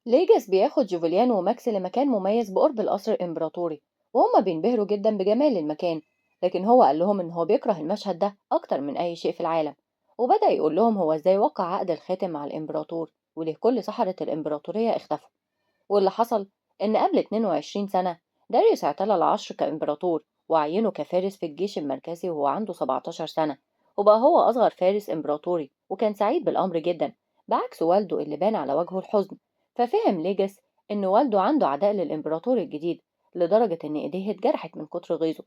ليجاس بياخد جوفيليان وماكس لمكان مميز بقرب القصر الإمبراطوري، وهما بينبهروا جدا بجمال المكان، لكن هو قال لهم إن هو بيكره المشهد ده أكتر من أي شيء في العالم. وبدأ يقول لهم هو إزاي وقع عقد الخاتم مع الإمبراطور وليه كل سحرة الإمبراطورية اختفوا. واللي حصل إن قبل 22 سنة داريوس اعتلى العرش كإمبراطور وعينه كفارس في الجيش المركزي وهو عنده 17 سنة، وبقى هو أصغر فارس إمبراطوري، وكان سعيد بالأمر جدا بعكس والده اللي بان على وجهه الحزن. ففهم ليجاس إن والده عنده عداء للإمبراطور الجديد لدرجة إن إيديه اتجرحت من كتر غيظه.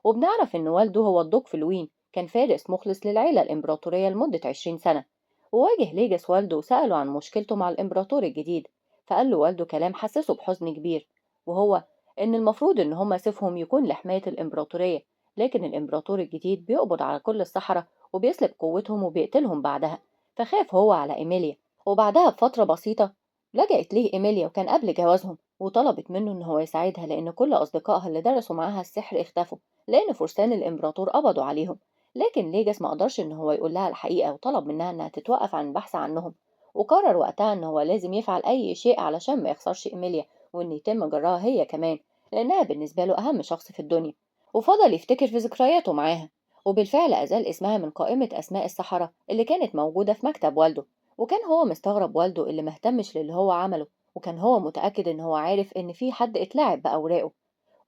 وبنعرف إن والده هو الدوق فلوين، كان فارس مخلص للعيلة الإمبراطورية لمدة 20 سنة. وواجه ليجاس والده وسأله عن مشكلته مع الإمبراطور الجديد، فقال له والده كلام حسسه بحزن كبير، وهو إن المفروض إن هما سيفهم يكون لحماية الإمبراطورية، لكن الإمبراطور الجديد بيقبض على كل السحرة وبيسلب قوتهم وبيقتلهم بعدها. فخاف هو على إيميليا. وبعدها بفترة بسيطة لجأت ليه إيميليا، وكان قبل جوازهم، وطلبت منه إن هو يساعدها لأن كل أصدقائها اللي درسوا معاها السحر اختفوا لأن فرسان الإمبراطور قبضوا عليهم. لكن ليجاس ما قدرش إن هو يقول لها الحقيقة، وطلب منها إنها تتوقف عن البحث عنهم، وقرر وقتها إن هو لازم يفعل أي شيء علشان ما يخسرش إيميليا وإن يتم جرها هي كمان، لأنها بالنسبة له أهم شخص في الدنيا. وفضل يفتكر في ذكرياته معاها، وبالفعل أزال اسمها من قائمة أسماء السحرة اللي كانت موجودة في مكتب والده. وكان هو مستغرب والده اللي مهتمش للي هو عمله، وكان هو متأكد إن هو عارف إن في حد اتلاعب بأوراقه.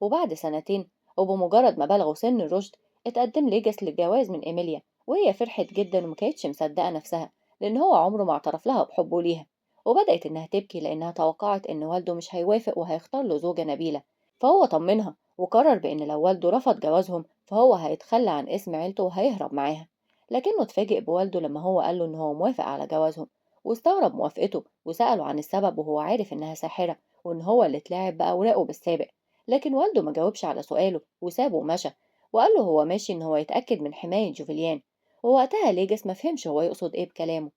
وبعد سنتين وبمجرد ما بلغوا سن الرشد اتقدم ليجاس للجواز من إيميليا، وهي فرحت جدا وما كانتش مصدقة نفسها لأن هو عمره ما اعترف لها بحبه ليها. وبدأت إنها تبكي لأنها توقعت إن والده مش هيوافق وهيختار له زوجة نبيلة. فهو طمنها وقرر بإن لو والده رفض جوازهم فهو هيتخلى عن اسم عيلته وهيهرب معاها. لكنه اتفاجئ بوالده لما هو قال له إن هو موافق على جوازهم، واستغرب موافقته وسأله عن السبب وهو عارف إنها ساحرة وإن هو اللي اتلاعب بأوراقه بالسابق. لكن والده ما جاوبش على سؤاله وسابه ومشى، وقال له هو ماشي إن هو يتأكد من حماية جوفيليان. ووقتها ليجاس ما فهمش هو يقصد إيه بكلامه.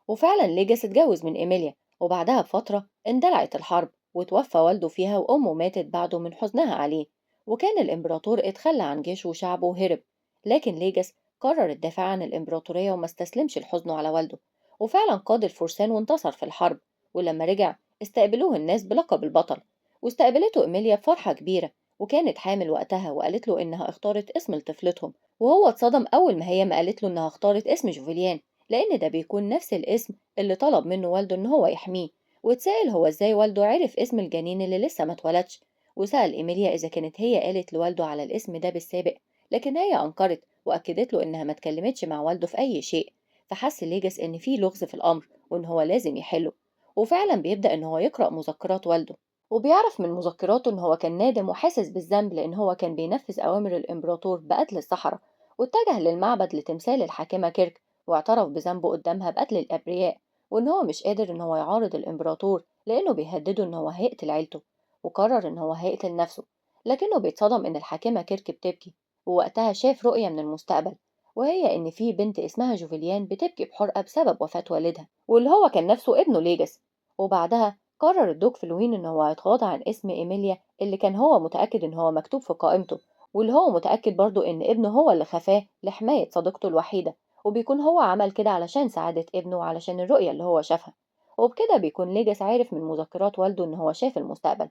وفعلا ليجاس اتجوز من إيميليا، وبعدها بفترة اندلعت الحرب وتوفى والده فيها، وأمه ماتت بعده من حزنها عليه. وكان الإمبراطور اتخلى عن جيشه وشعبه وهرب، لكن ليجاس قرر الدفاع عن الإمبراطورية وما استسلمش لحزنه على والده، وفعلا قاد الفرسان وانتصر في الحرب. ولما رجع استقبلوه الناس بلقب البطل، واستقبلته إيميليا بفرحة كبيرة، وكانت حامل وقتها، وقالت له إنها اختارت اسم لطفلتهم. وهو اتصدم أول ما هي ما قالت له إنها اختارت اسم جوفيليان، لأن ده بيكون نفس الاسم اللي طلب منه والده إن هو يحميه. واتسأل هو إزاي والده عرف اسم الجنين اللي لسه ما اتولدش، وسأل إيميليا إذا كانت هي قالت لوالده على الاسم ده بالسابق، لكن هي أنكرت وأكدت له إنها ما اتكلمتش مع والده في أي شيء. فحس ليجاس إن في لغز في الأمر وإن هو لازم يحله، وفعلا بيبدأ إن هو يقرأ مذكرات والده، وبيعرف من مذكراته إن هو كان نادم وحاسس بالذنب لأن هو كان بينفذ أوامر الإمبراطور بقتل السحرة، واتجه للمعبد لتمثال الحاكمة كيرك واعترف بذنبه قدامها بقتل الأبرياء، وإن هو مش قادر إن هو يعارض الإمبراطور لأنه بيهدده إن هو هيقتل عيلته، وقرر إن هو هيقتل نفسه. لكنه بيتصدم إن الحاكمة كيرك بتبكي، ووقتها شاف رؤية من المستقبل، وهي إن في بنت اسمها جوفيليان بتبكي بحرقة بسبب وفاة والدها واللي هو كان نفسه ابنه ليجاس. وبعدها قرر الدوق فلوين إن هو هيتغاضى عن اسم إيميليا اللي كان هو متأكد إن هو مكتوب في قائمته، واللي هو متأكد برضو إن ابنه هو اللي خفاه لحماية صديقته الوحيدة، وبيكون هو عمل كده علشان سعادة ابنه وعلشان الرؤية اللي هو شافها. وبكده بيكون ليجاس عارف من مذكرات والده إن هو شاف المستقبل.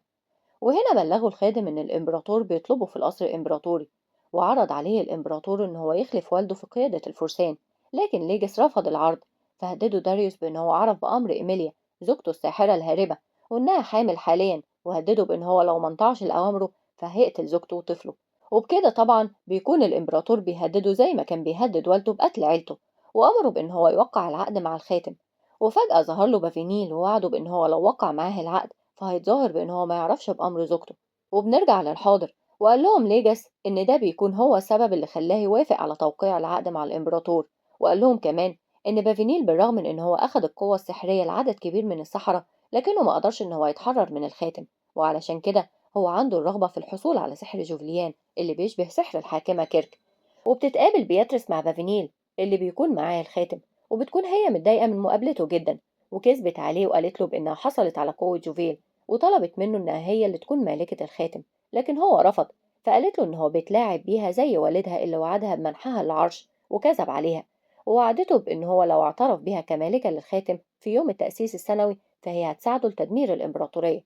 وهنا بلغه الخادم إن الإمبراطور بيطلبه في القصر الإمبراطوري، وعرض عليه الإمبراطور إن هو يخلف والده في قيادة الفرسان، لكن ليجاس رفض العرض. فهدده داريوس بإن هو عرف بأمر إيميليا زوجته الساحرة الهاربة وإنها حامل حاليا، وهدده بإن هو لو ما انطعش لأوامره فهيقتل زوجته وطفله. وبكده طبعا بيكون الإمبراطور بيهدده زي ما كان بيهدد والده بقتل عيلته، وأمره بإن هو يوقع العقد مع الخاتم. وفجأة ظهر له بافينيل ووعده بإن هو لو وقع معاه العقد فهيتظاهر بإن هو ما يعرفش بأمر زوجته. وبنرجع للحاضر، وقال لهم ليجاس إن ده بيكون هو السبب اللي خلاه يوافق على توقيع العقد مع الإمبراطور. وقال لهم كمان إن بافينيل بالرغم من إن هو أخد القوة السحرية لعدد كبير من السحرة، لكنه ما قدرش إن هو يتحرر من الخاتم، وعلشان كده هو عنده الرغبة في الحصول على سحر جوفليان اللي بيشبه سحر الحاكمة كيرك. وبتتقابل بياتريس مع بافينيل اللي بيكون معاه الخاتم، وبتكون هي متضايقة من مقابلته جدا، وكذبت عليه وقالت له بإنها حصلت على قوة جوفيل، وطلبت منه إنها هي اللي تكون مالكة الخاتم، لكن هو رفض. فقالت له إن هو بيتلاعب بيها زي والدها اللي وعدها بمنحها العرش وكذب عليها، ووعدته بإن هو لو اعترف بيها كمالكة للخاتم في يوم التأسيس السنوي فهي هتساعده لتدمير الإمبراطورية.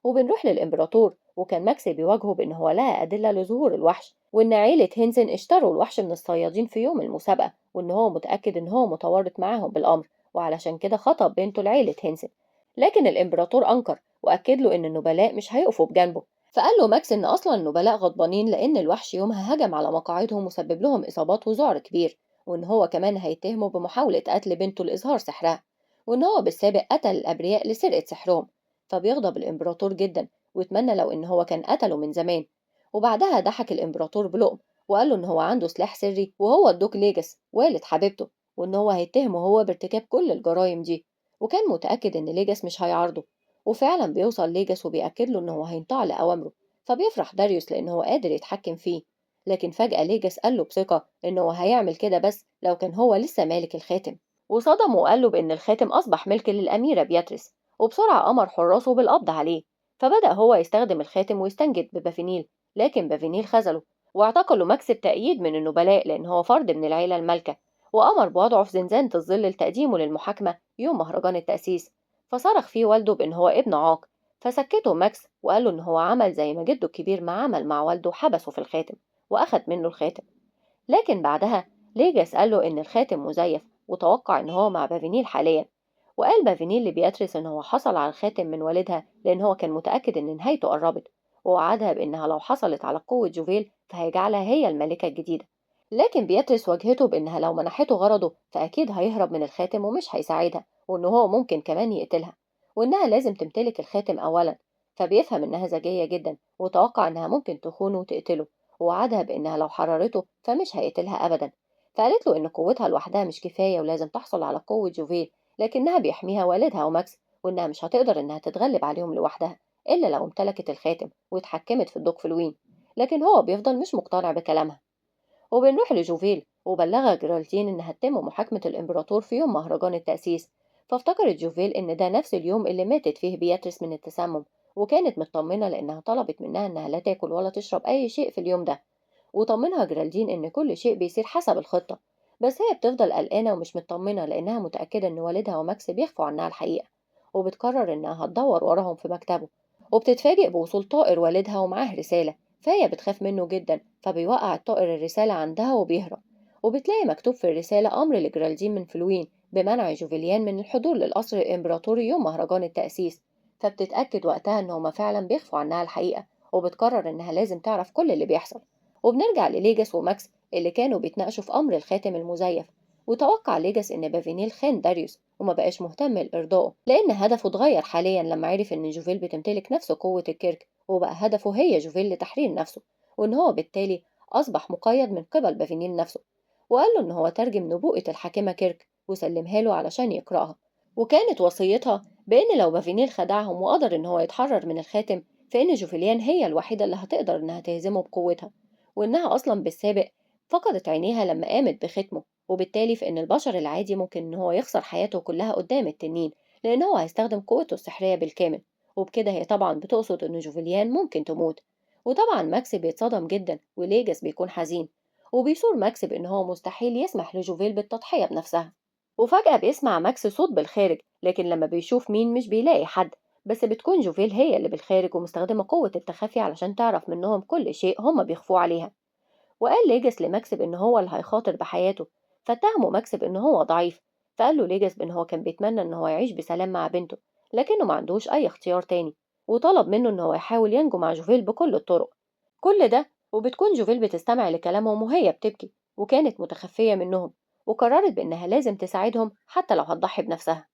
وبنروح للإمبراطور، وكان ماكس بيواجهه بإن هو لقى أدلة لظهور الوحش، وإن عيلة هينسن اشتروا الوحش من الصيادين في يوم المسابقة، وإن هو متأكد إن هو متورط معاهم بالأمر، وعلشان كده خطب بنته لعيلة هينسن. لكن الإمبراطور أنكر وأكد له إن النبلاء مش هيقفوا بجانبه. فقال له ماكس إن أصلا النبلاء غضبانين لأن الوحش يومها هجم على مقاعدهم وسبب لهم إصابات وذعر كبير، وإن هو كمان هيتهمه بمحاولة قتل بنته لإظهار سحرها، وإن هو بالسابق قتل الأبرياء لسرقة سحرهم. فبيغضب الإمبراطور جدا ويتمنى لو إن هو كان قتله من زمان. وبعدها ضحك الإمبراطور بلقم وقال له إن هو عنده سلاح سري وهو الدوك ليجاس والد حبيبته، وإن هو هيتهمه هو بارتكاب كل الجرائم دي، وكان متأكد إن ليجاس مش هيعارضه. وفعلا بيوصل ليجاس وبيأكد له إن هو هينطع لأوامره. فبيفرح داريوس لأن هو قادر يتحكم فيه. لكن فجأة ليجاس قال له بثقة إن هو هيعمل كده بس لو كان هو لسه مالك الخاتم، وصدمه وقال له بإن الخاتم أصبح ملك للأميرة بياتريس، وبسرعة أمر حراسه بالقبض عليه. فبدأ هو يستخدم الخاتم ويستنجد ببافينيل، لكن بافينيل خذله واعتقله ماكس بتأييد من النبلاء لأن هو فرد من العيلة المالكة، وأمر بوضعه في زنزانة الظل لتقديمه للمحاكمة يوم مهرجان التأسيس. فصرخ فيه والده بإن هو ابن عاق، فسكته ماكس وقال له إن هو عمل زي ما جده الكبير ما عمل مع والده، حبسه في الخاتم وأخد منه الخاتم. لكن بعدها ليجاس قال له إن الخاتم مزيف وتوقع إن هو مع بافينيل حاليا. وقال بافينيل لبياتريس إن هو حصل على الخاتم من والدها لأن هو كان متأكد إن نهايته قربت، ووعدها بإنها لو حصلت على قوة جوفيل فهيجعلها هي الملكة الجديدة. لكن بياتريس واجهته بإنها لو منحته غرضه فأكيد هيهرب من الخاتم ومش هيساعدها، وإن هو ممكن كمان يقتلها، وإنها لازم تمتلك الخاتم أولا. فبيفهم إنها ذكية جدا وتوقع إنها ممكن تخونه وتقتله، ووعدها بإنها لو حررته فمش هيقتلها أبدا. فقالت له إن قوتها لوحدها مش كفاية ولازم تحصل على قوة جوفيل، لكنها بيحميها والدها وماكس، وإنها مش هتقدر إنها تتغلب عليهم لوحدها إلا لو امتلكت الخاتم واتحكمت في الدوق فلوين. لكن هو بيفضل مش مقتنع بكلامها. وبنروح لجوفيل وبلغها جرالتين إنها هتتم محاكمة الإمبراطور في يوم مهرجان التأسيس. فافتكرت جوفيل إن ده نفس اليوم اللي ماتت فيه بياتريس من التسمم، وكانت مطمنة لأنها طلبت منها إنها لا تاكل ولا تشرب أي شيء في اليوم ده. وطمنها جرالدين إن كل شيء بيصير حسب الخطة، بس هي بتفضل قلقانة ومش مطمنة لأنها متأكدة إن والدها وماكس بيخفوا عنها الحقيقة، وبتقرر إنها هتدور وراهم في مكتبه. وبتتفاجئ بوصول طائر والدها ومعاه رسالة، فهي بتخاف منه جدا، فبيوقع الطائر الرسالة عندها وبيهرب. وبتلاقي مكتوب في الرسالة أمر لجرالدين من فلوين بمنع جوفيليان من الحضور للقصر الإمبراطوري يوم مهرجان التأسيس. فبتتأكد وقتها إن هما فعلا بيخفوا عنها الحقيقة، وبتقرر إنها لازم تعرف كل اللي بيحصل. وبنرجع لليجاس وماكس اللي كانوا بيتناقشوا في أمر الخاتم المزيف. وتوقع ليجاس إن بافينيل خان داريوس وما بقاش مهتم لإرضائه، لأن هدفه اتغير حاليا لما عرف إن جوفيل بتمتلك نفس قوة الكيرك، وبقى هدفه هي جوفيل لتحرير نفسه، وإن هو بالتالي أصبح مقيد من قبل بافينيل نفسه. وقال له إن هو ترجم نبوءة الحاكمة كيرك وسلمها له علشان يقرأها، وكانت وصيتها بإن لو بافينيل خدعهم وقدر إن هو يتحرر من الخاتم فإن جوفيليان هي الوحيدة اللي هتقدر إنها تهزمه بقوتها، وإنها أصلا بالسابق فقدت عينيها لما قامت بختمه، وبالتالي فإن البشر العادي ممكن إن هو يخسر حياته كلها قدام التنين لأن هو هيستخدم قوته السحرية بالكامل. وبكده هي طبعا بتقصد إن جوفيليان ممكن تموت. وطبعا ماكس بيتصدم جدا وليجاس بيكون حزين، وبيصور ماكس بإن هو مستحيل يسمح لجوفيل بالتضحية بنفسها. وفجأة بيسمع ماكس صوت بالخارج، لكن لما بيشوف مين مش بيلاقي حد، بس بتكون جوفيل هي اللي بالخارج ومستخدمة قوة التخفي علشان تعرف منهم كل شيء هما بيخفوه عليها. وقال ليجاس لماكس بإن هو اللي هيخاطر بحياته، فاتهمه ماكس بإن هو ضعيف. فقال له ليجاس بإن هو كان بيتمنى إن هو يعيش بسلام مع بنته، لكنه ما عندوش أي اختيار تاني، وطلب منه إن هو يحاول ينجو مع جوفيل بكل الطرق. كل ده وبتكون جوفيل بتستمع لكلامهم وهي بتبكي، وكانت متخفية منهم، وقررت بإنها لازم تساعدهم حتى لو هتضحي بنفسها.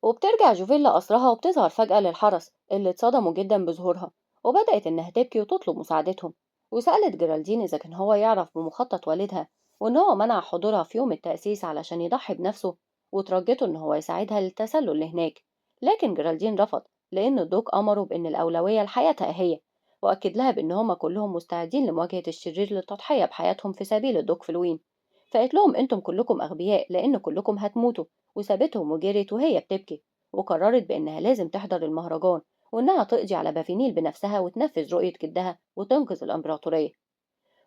وبترجع جوفيل لقصرها وبتظهر فجأة للحرس اللي اتصدموا جدا بظهورها، وبدأت إنها تبكي وتطلب مساعدتهم. وسألت جيرالدين إذا كان هو يعرف بمخطط والدها وإن هو منع حضورها في يوم التأسيس علشان يضحي بنفسه، وترجته إن هو يساعدها للتسلل لهناك. لكن جيرالدين رفض لأن الدوق أمره بإن الأولوية لحياتها هي، وأكد لها بإن هما كلهم مستعدين لمواجهة الشرير للتضحية بحياتهم في سبيل الدوق فلوين. فقالت لهم أنتم كلكم أغبياء لأن كلكم هتموتوا، وسابتهم وجريت وهي بتبكي، وقررت بإنها لازم تحضر المهرجان وإنها تقضي على بافينيل بنفسها وتنفذ رؤية جدها وتنقذ الإمبراطورية.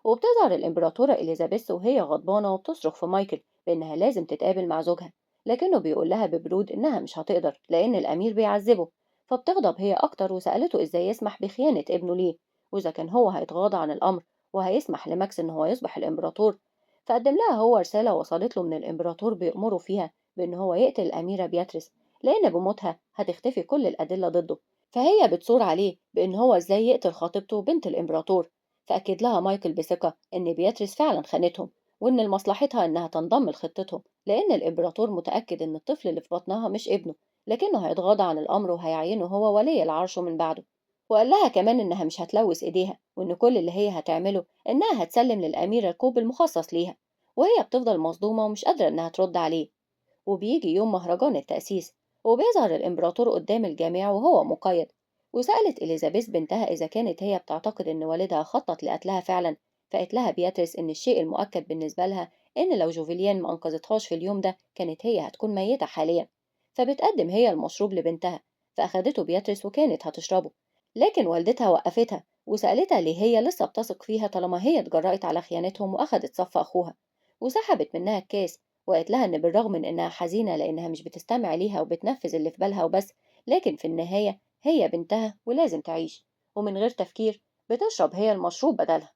وبتظهر الإمبراطورة إليزابيث وهي غضبانة وبتصرخ في مايكل بإنها لازم تتقابل مع زوجها، لكنه بيقول لها ببرود إنها مش هتقدر لأن الأمير بيعذبه. فبتغضب هي أكتر وسألته إزاي يسمح بخيانة ابنه ليه، وإذا كان هو هيتغاضى عن الأمر وهيسمح لماكس إن هو يصبح الإمبراطور. فقدم لها هو رسالة وصلت له من الإمبراطور بيأمره فيها بإن هو يقتل الأميرة بياتريس، لأن بموتها هتختفي كل الأدلة ضده. فهي بتصور عليه بإن هو إزاي يقتل خطيبته بنت الإمبراطور. فأكد لها مايكل بثقة إن بياتريس فعلا خانتهم، وإن لمصلحتها إنها تنضم لخطتهم، لأن الإمبراطور متأكد إن الطفل اللي في بطنها مش ابنه، لكنه هيتغاضى عن الأمر وهيعينه هو ولي العرش من بعده. وقال لها كمان إنها مش هتلوث إيديها، وإن كل اللي هي هتعمله إنها هتسلم للأميرة الكوب المخصص ليها. وهي بتفضل مصدومة ومش قادرة إنها ترد عليه. وبيجي يوم مهرجان التأسيس، وبيظهر الإمبراطور قدام الجميع وهو مقيد. وسألت إليزابيث بنتها إذا كانت هي بتعتقد إن والدها خطط لقتلها فعلا، فقالت لها بياتريس إن الشيء المؤكد بالنسبة لها إن لو جوفيليان ما أنقذتهاش في اليوم ده كانت هي هتكون ميتة حاليا. فبتقدم هي المشروب لبنتها، فأخدته بياتريس وكانت هتشربه، لكن والدتها وقفتها وسألتها ليه هي لسه بتثق فيها طالما هي اتجرأت على خيانتهم وأخدت صف أخوها. وسحبت منها الكاس وقالت لها إن بالرغم من إنها حزينة لأنها مش بتستمع ليها وبتنفذ اللي في بالها وبس، لكن في النهاية هي بنتها ولازم تعيش. ومن غير تفكير بتشرب هي المشروب بدلها.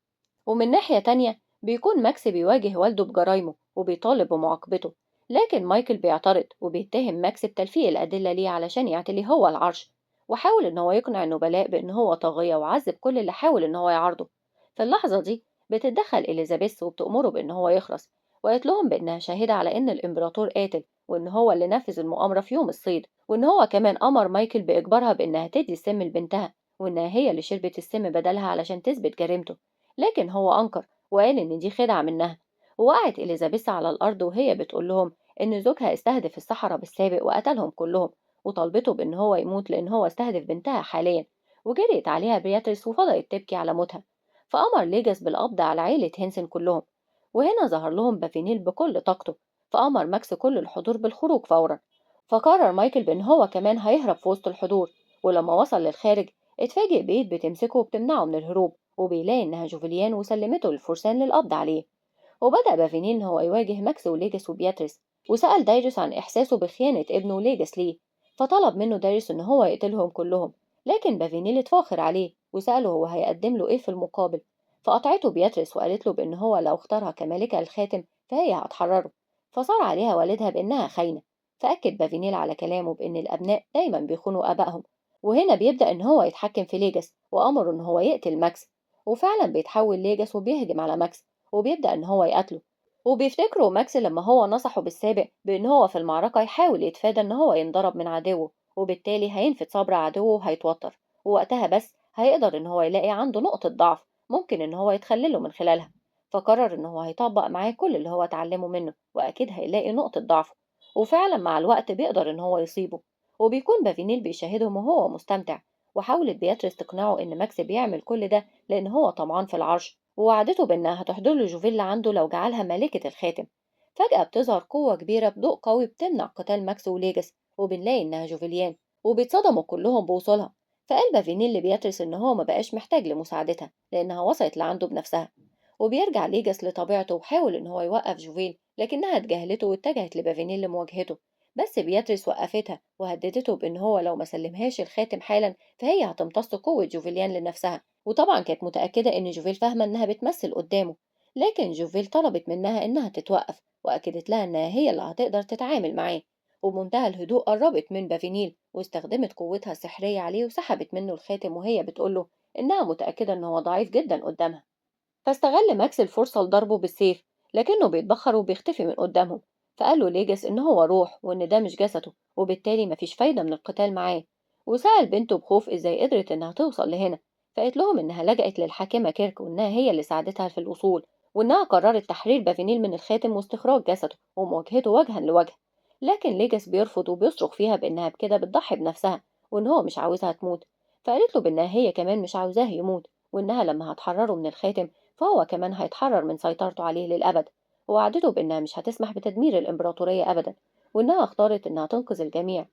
ومن ناحية تانية بيكون ماكس بيواجه والده بجرايمه وبيطالب بمعاقبته، لكن مايكل بيعترض وبيتهم ماكس بتلفيق الأدلة ليه علشان يعتلي هو العرش، وحاول إن هو يقنع النبلاء بإن هو طاغية وعذب كل اللي حاول إن هو يعارضه. في اللحظة دي بتتدخل إليزابيث وبتأمره بإن هو يخلص، وقالت لهم بإنها شاهدة على إن الإمبراطور قاتل وإن هو اللي نفذ المؤامرة في يوم الصيد، وإن هو كمان أمر مايكل بإجبارها بإنها تدي السم لبنتها، وإنها هي اللي شربت السم بدلها علشان تثبت جريمته، لكن هو أنكر وقال إن دي خدعة منها. ووقعت إليزابيث على الأرض وهي بتقول لهم إن زوجها استهدف السحرة بالسابق وقتلهم كلهم، وطالبته بإن هو يموت لأن هو استهدف بنتها حاليا. وجريت عليها بياتريس وفضلت تبكي على موتها. فأمر ليجاس بالقبض على عيلة هنسن كلهم، وهنا ظهر لهم بافينيل بكل طاقته، فأمر ماكس كل الحضور بالخروج فورا. فقرر مايكل بإن هو كمان هيهرب في وسط الحضور، ولما وصل للخارج اتفاجئ بإيد بتمسكه وبتمنعه من الهروب، وبيلاقي إنها جوفيليان وسلمته للفرسان للقبض عليه. وبدأ بافينيل إن هو يواجه ماكس وليجاس وبياتريس، وسأل دايرس عن إحساسه بخيانة ابنه ليجاس ليه، فطلب منه دايرس إن هو يقتلهم كلهم، لكن بافينيل اتفاخر عليه وسأله هو هيقدم له إيه في المقابل. فقطعته بياتريس وقالت له بإن هو لو اختارها كمالكة الخاتم فهي هتحرره، فصار عليها والدها بإنها خاينة. فأكد بافينيل على كلامه بإن الأبناء دايما بيخونوا آبائهم، وهنا بيبدأ إن هو يتحكم في ليجاس وأمره إن هو يقتل ماكس، وفعلا بيتحول ليجاس وبيهجم على ماكس وبيبدأ إن هو يقتله. وبيفتكروا ماكس لما هو نصحه بالسابق بإن هو في المعركة يحاول يتفادى إن هو ينضرب من عدوه، وبالتالي هينفد صبر عدوه وهيتوتر، ووقتها بس هيقدر إن هو يلاقي عنده نقطة ضعف ممكن إن هو يتخلله من خلالها. فقرر إن هو هيطبق معاه كل اللي هو اتعلمه منه، وأكيد هيلاقي نقطة ضعفه، وفعلا مع الوقت بيقدر إن هو يصيبه. وبيكون بافينيل بيشاهدهم وهو مستمتع. وحاولت بياتريس تقنعه إن ماكس بيعمل كل ده لأن هو طمعان في العرش، ووعدته بإنها هتحضر له جوفيلا عنده لو جعلها مالكة الخاتم. فجأة بتظهر قوة كبيرة بضوء قوي بتمنع قتال ماكس وليجاس، وبنلاقي إنها جوفيليان، وبيتصدموا كلهم بوصولها. فقال بافينيل لبياتريس إن هو ما بقاش محتاج لمساعدتها لأنها وصلت لعنده بنفسها. وبيرجع ليجاس لطبيعته وحاول إن هو يوقف جوفيل، لكنها اتجاهلته واتجهت لبافينيل لمواجهته، بس بياتريس وقفتها وهددته بإن هو لو ما سلمهاش الخاتم حالا فهي هتمتص قوة جوفيليان لنفسها. وطبعا كانت متأكدة إن جوفيل فاهمة إنها بتمثل قدامه، لكن جوفيل طلبت منها إنها تتوقف، وأكدت لها إنها هي اللي هتقدر تتعامل معاه. وبمنتهى الهدوء قربت من بافينيل واستخدمت قوتها السحرية عليه وسحبت منه الخاتم، وهي بتقوله إنها متأكدة إن هو ضعيف جدا قدامها. فاستغل ماكس الفرصة لضربه بالسيف، لكنه بيتبخر وبيختفي من قدامهم. فقال له ليجاس إن هو روح وإن ده مش جسده، وبالتالي مفيش فايدة من القتال معاه. وسأل بنته بخوف إزاي قدرت إنها توصل لهنا، فقالت لهم إنها لجأت للحاكمة كيرك وإنها هي اللي ساعدتها في الوصول، وإنها قررت تحرير بافينيل من الخاتم واستخراج جسده ومواجهته وجها لوجه. لكن ليجاس بيرفض وبيصرخ فيها بإنها بكده بتضحي بنفسها وإن هو مش عاوزها تموت. فقالت له بإنها هي كمان مش عاوزاه يموت، وإنها لما هتحرره من الخاتم فهو كمان هيتحرر من سيطرته عليه للأبد. ووعدته بإنها مش هتسمح بتدمير الإمبراطورية أبدا، وإنها اختارت إنها تنقذ الجميع.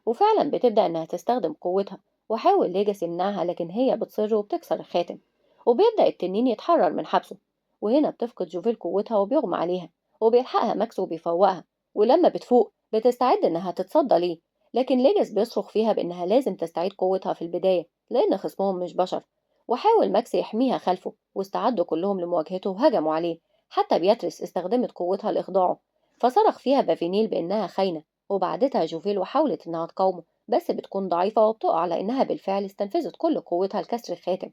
وفعلا بتبدأ إنها تستخدم قوتها، وحاول ليجاس يمنعها لكن هي بتصر وبتكسر الخاتم، وبيبدأ التنين يتحرر من حبسه. وهنا بتفقد جوفيل قوتها وبيغمى عليها، وبيلحقها ماكس وبيفوقها. ولما بتفوق بتستعد إنها تتصدى ليه، لكن ليجاس بيصرخ فيها بإنها لازم تستعيد قوتها في البداية لأن خصمهم مش بشر. وحاول ماكس يحميها خلفه، واستعدوا كلهم لمواجهته وهجموا عليه، حتى بياتريس استخدمت قوتها لإخضاعه. فصرخ فيها بافينيل بإنها خاينة، وبعدتها جوفيل وحاولت إنها تقاومه، بس بتكون ضعيفة وبتقع لأنها بالفعل استنفذت كل قوتها لكسر الخاتم.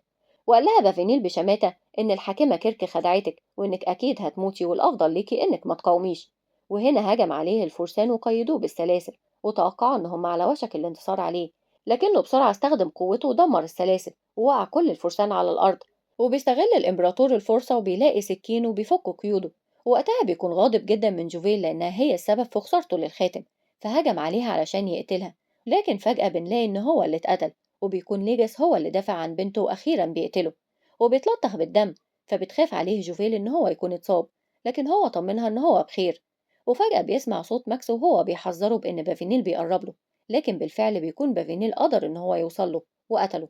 وقال لها بافينيل بشماتة إن الحاكمة كيرك خدعتك وإنك أكيد هتموتي والأفضل ليكي إنك ما تقاوميش. وهنا هجم عليه الفرسان وقيدوه بالسلاسل، وتوقعوا إن هم على وشك الانتصار عليه، لكنه بسرعة استخدم قوته ودمر السلاسل ووقع كل الفرسان على الأرض. وبيستغل الإمبراطور الفرصة وبيلاقي سكين وبيفك قيوده. وقتها بيكون غاضب جدا من جوفيل لأنها هي السبب في خسارته للخاتم، فهجم عليها علشان يقتلها، لكن فجأة بنلاقي إن هو اللي اتقتل، وبيكون ليجاس هو اللي دافع عن بنته وأخيرا بيقتله، وبيتلطخ بالدم. فبتخاف عليه جوفيل إن هو يكون اتصاب، لكن هو طمنها إن هو بخير. وفجأة بيسمع صوت ماكس وهو بيحذره بإن بافينيل بيقرب له، لكن بالفعل بيكون بافينيل قدر إن هو يوصل له وقتله.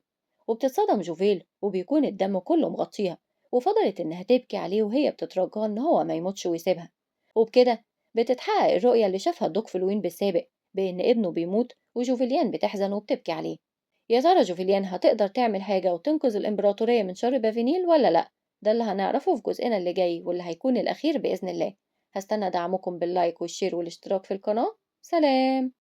وبتتصدم جوفيل وبيكون الدم كله مغطيها، وفضلت إنها تبكي عليه وهي بتترجاه إن هو ما يموتش ويسيبها. وبكده بتتحقق الرؤية اللي شافها الدوق فلوين بالسابق بإن ابنه بيموت، وجوفيليان بتحزن وبتبكي عليه. يا ترى جوفيليان هتقدر تعمل حاجة وتنقذ الإمبراطورية من شر بافينيل ولا لأ؟ ده اللي هنعرفه في جزئنا اللي جاي واللي هيكون الأخير بإذن الله. هستنى دعمكم بال like وال share والاشتراك في القناة. سلام.